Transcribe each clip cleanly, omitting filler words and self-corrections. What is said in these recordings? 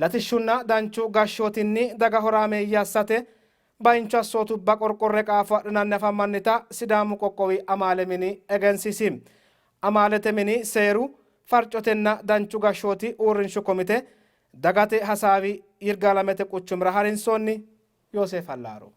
Latishshunna danchu gashshootinni daga horaameeyye assate baincho assootubba qorqorre qaafo adhinanni afammannita Sidaamu qoqqowi amaale mini egensiisi. Amaalete mini seeru, farcotenna danchu gashshooti uurrinshu komite dagate hasaawi Yirgaalamete quchumira harinsoonni. Yooseef Allaaro.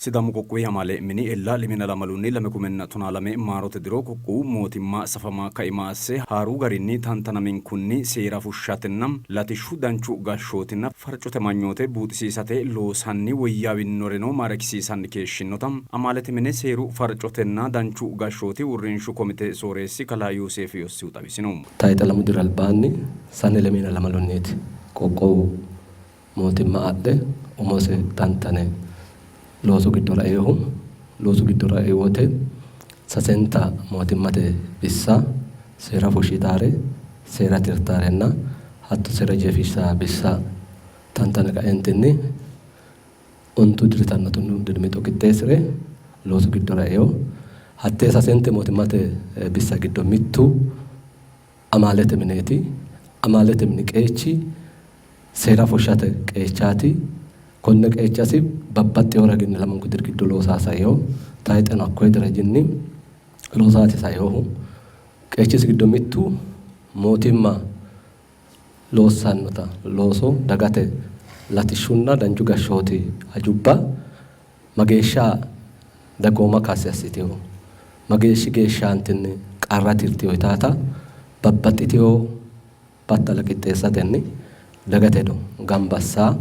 Sidaamu qoqqowi amaale mini ella lemina lamalunni lame kumenna tonaa lame maarote diro qoqqowu mootimma safama kaima asse haaru garinni tantanaminkunni seera fushshatenna latishshu danchu gashshootinna farcote amanyoote buuxisiisate loosanni woyyaawinnoreno maarekkisiisanni keeshshinnota amaalete mine seeru farcotenna danchu gashshooti uurrinshu komite sooreessi kalaa Yooseef Yossihu xawisino. Tayxe lamu diri albaanni sane lemiina lamalunniiti qoqqowu mootimma adhe umose tantane loosu giddora einohu. Loosu giddora ei wote sasenta mootimmate bissa seera fushshitaare, seera tirtaarenna hatto seera jeefissaa bissa tantane kaentinni ontu diritanna tonnu diri mixo qixxeessi're loosu giddora eino. Hattee sasente mootimmate bissa giddo mittu amaalete mineeti. Amaalete mini qeechi seera fushshate qeechaati. Konne qeechasi babbaxxeewo raginni lamunku diri giddo loosa saeewo. Tayxeno hakkoye derejinni loosaati saeewohu. Qeechisi giddo mittu mootimma loossannota looso dagate latishshunna danchu gashshooti hajubba mageeshsha dagooma kassi assitino, mageeshshi geeshshaantinni qarra tirtino yitaata babbaxxitino battala qixxeessatenni dagate hedo gamba assa,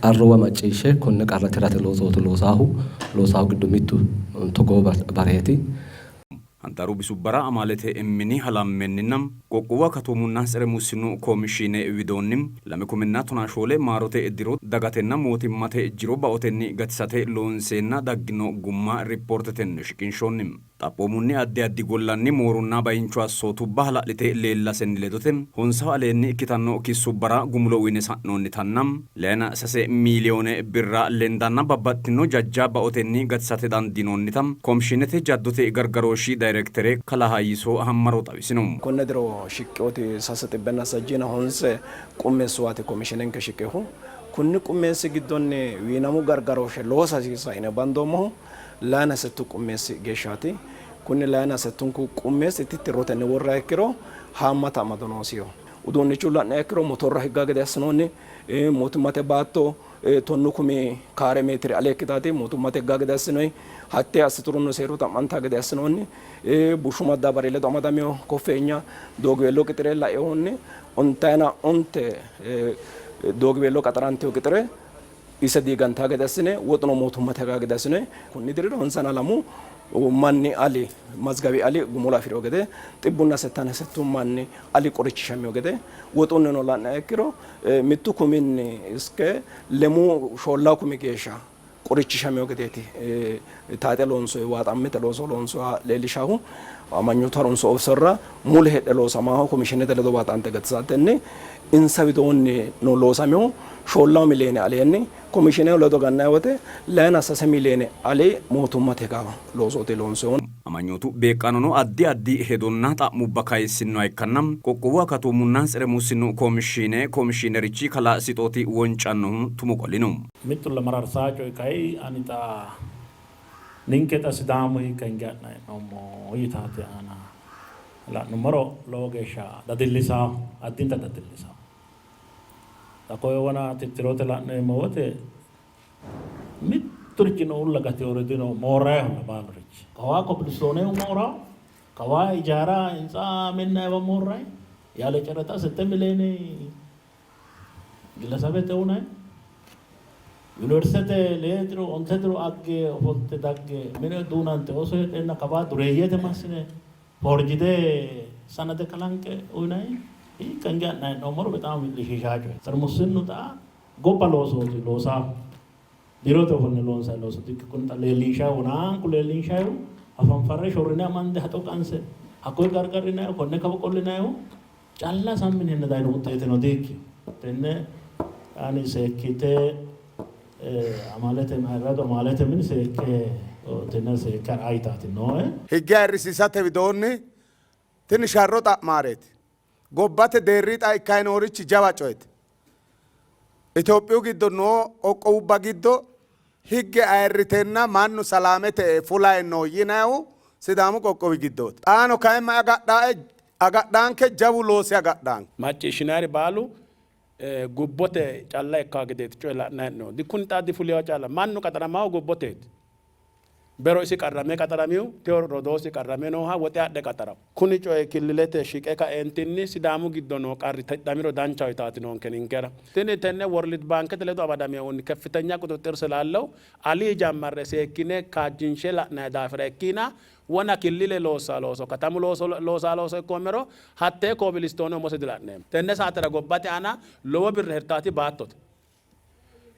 qarruwa macciishshe konne qarra tirate loosootu loosaahu loosaahu giddo mittu togoo bareeti. Handaaru bisubbara amaalete mini halammenninna qoqqowu akatoomunna tsere mussinnu komishiine widoonni lame kuminna tonaa shoole maarote diro dagatenna mootimmate jiro baotenni gatisate loonseenna daggino gumma rippoortetenni shiqinshoonni. Xaphoomunni addi addi gollanni moorunna bainchu assootubba hala'lite leellasenni ledote honsaw aleenni ikkitanno kissubbara gumulo uyne sa'noonnitanna leyina sase miiliyoone birra lendanna babbaxxitino jajja baotenni gatisate dandiinoonnita komishiinete jaddote gargarooshshi dayirektere kalaa Hayisso Hammaro xawisino. Konne diro shiqqinoti sase xibbenna sajjiina honse qummeessuwaati komishiinenke shiqqinohu. Kunni qummeessi giddonni wiinamu gargarooshshe loosa hasiissanno yine bandoommohu layina settu qummeessi geeshshaati. Kunni layina settunku qummeessi tittirrotenni worriha ikkiro haammata amado noosiho. Uduunnichu la'niha ikkiro motorra higgaa gede assinoonni. Mootimmate baatto tonnu kumi kaare meetire ale ikkitaati mootimmate higgaa gede assinoyi. Hattee assiturono seeru xa'mantaa gede assinoonni. Bushshu maddaabari ledo amadamino koffeenya doogiweello qixire lainohunni ontayina onte doogiweello qaxarantino qixire ise diigantaa gede assine woxuno mootummate hagaa gede assine kunni dirira honsana lamu manni ali mazgawi ali gumulo afi'rino gede xibbunna settana settu manni ali qorichishamino gede woxunnino la'niha ikkiro mittu kuminni iske lemuu shoollawu kumi geeshsha qorichishamino gedeeti tayxe loonsoyi waaxammete looso loonsoha leellishahu amanyootu harunso ofiserra mule heedhe loosamaho komishiinete ledo waaxante gatisatenni insa widoonni no loosamihu shoollawu miliyoone aleenni komishiine ledo gannay wote layina sase miliyoone ale mootummate gawa loosooti loonsohu. Amanyootu beeqqaanono addi addi hedonna xa'mubba kayissinnoha ikkanna qoqqowu akatoomunna tsere mussinnu komishiine komishiinerichi kalaa Sixooti Woncannohu tumo qolino. Mittulla mararsaa coyi kayi ani xa ninke xa Sidaamu hiikka hinge ha'nayi hee'noommo yitaate aana la'nummoro lowo geeshsha dadillisaaho, addinta dadillisaaho. Xa koye wona tittirote la'neemmo wote mitturichino uulla gateyoori dino, moorrayiholla baalurichi. Kawaa kobilistoonehu mooraho, kawaa ijaara hintsa minnayiwa moorrayi, yaale cereta sette mileene Gillesabete uyinanni. Yuniversitete lee diro onte diro agge ofolte dagge mine duunante ooso heedheenna kawaa dureeyyete massine forjide sanade kalanqe uyinanni. Hiikka hinge ha'nanni hee'noommoro bexaami wi'lishiishaa coye. Tsere mussinnu xa gobba loosooti loosaahu. Biirote ofolle loonsanni looso dikkino. Kuni xa leellinshayihu wonaanku leellinshayihu hafanfarre shorrine amande haxo qanse hakkoye gargarrinayihu konne kawa qollinayihu calla sammi yineenna dayino wuxeeteno di''ikkino. Tenne ani seekkite amaalete ayirradu amaalete mini seekke tenne seekke ha'ra yitaati nooe. Higge ayirrisiisate widoonni tini sharro xa'maareeti. Gobbate deerri xa ikkayi noorichi jawa coyeti. Itophiyu giddo noo qoqqowubba giddo higge ayirritenna mannu salaamete e fulayi no yinayihu Sidaamu qoqqowi giddooti. Xaano kayinni mayi agadhaae agadhaanke jawu loosi agadhaanke. Macciishshinayiri baalu gubbote calla ikkawo gedeeti coye la'nanni hee'noommo. Dikkunni xa difuliwa calla mannu qaxaramahu gubboteeti. Bero isi qarrame qaxaramihu, teyo rodoosi qarrame nooha woxe adhe qaxarawo. Kuni coyi killilete shiqe kaeentinni Sidaamu giddo noo qarri tidhamiro danchaho yitaati noonke ninkera. Tini tenne World Baankete ledo amadaminohunni keffitenya quxuxxir selallew alii jammarre seekkine kaajjinshe la'nanni daafira ikkiina wona killile loossaa looso katamu looso loosaa looso ikkoommero hattee koobilistoone umose dila'neemmo. Tenne saatera gobbate aana lowo birra hirtaati baattote.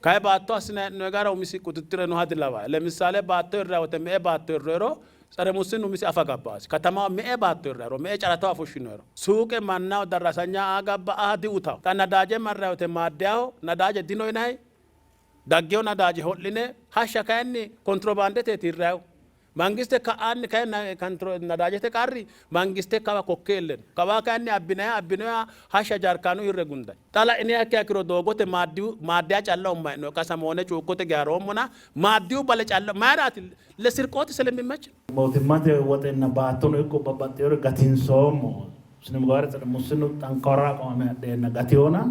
Kayi baatto assinanni hee'noonni gara umisi quxuxxire nooha dilawanno. Lemissale baatto hirranni wote me''e baatto hirroyero tsere mussinnu umisi afa gabbaasi. Katamaho me''e baatto hirrayero, me''e carataho fushshinoyero, suuqe mannaho darrasanya aa gabba aa diutaho. Xa nadaaje marrayi wote maaddeyaho nadaaje dino yinayi, daggewo nadaaje ho'line hashsha kayinni kontirobaandeteeti hirrayihu. Mangiste ka'aanni kayinni nadaajete qarri mangiste kawa kokke elle no. Kawaa kayinni abbinayiha abbinoyiha hashsha jarkaanu hirre gunday. Xa la'iniha ikkiha ikkiro doogote maaddiyu maaddiya calla ummayno qasamoone cuukkote geya roommona maaddiyu bale calla mayiraati le sirqooti selemimmech. Mootimmate woxenna baattono ikko babbaxxinore gatinsoommo. Sine-ምግባር ጸረ mussinnu xankarra aqwame adheenna gatinona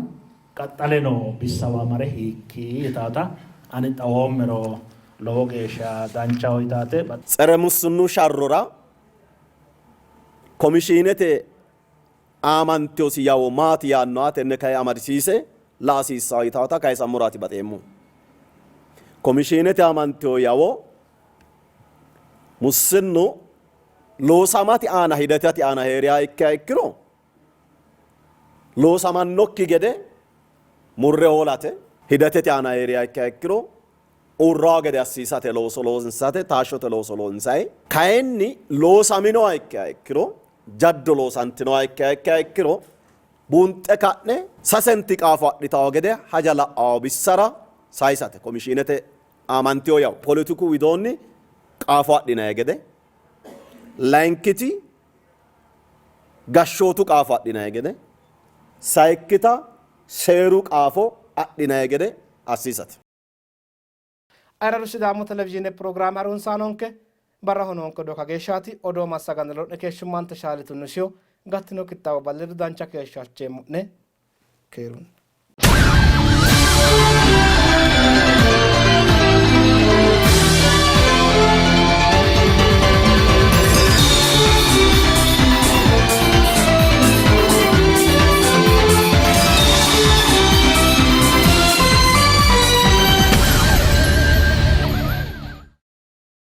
qaxxale noo bissawa mare hiikki yitaata ani xawoommero lowo geeshsha danchaho yitaate. Tsere mussinnu sharrora komishiinete aamantinosi yawo maati yaannoha tenne kayi amadisiise la hasiissanno yitaata kayisammoraati baxeemmohu. Komishiinete aamantino yawo mussinnu loosamate aana hidetete aana hee'riha ikkiha ikkiro loosamannokki gede murre hoolate, hidetete aana hee'riha ikkiha ikkiro uurrawo gede assiisate looso loonsate, taashshote looso loonsayi. Kayinni loosaminoha ikkiha ikkiro, jaddo loosantinoha ikkiha ikkiha ikkiro buunxe ka'ne sasenti qaafo adhitawo gede haja la'awo bissara sayisate komishiinete aamantino yawo poletiku widoonni qaafo adhinayi gede, layinkiti gashshootu qaafo adhinanni gede, sayikkita seeru qaafo adhinanni gede assiisate. Ayirradu Sidaamu Televizhiine pirogiraame harunsaanonke barraho noonke odoo kageeshshaati. Odoo massaganni lo'ne keeshshummante Shaali Tunnisiyo gattino qixxaawo balledu dancha keeshsho halcheemmo'ne. Keerunni.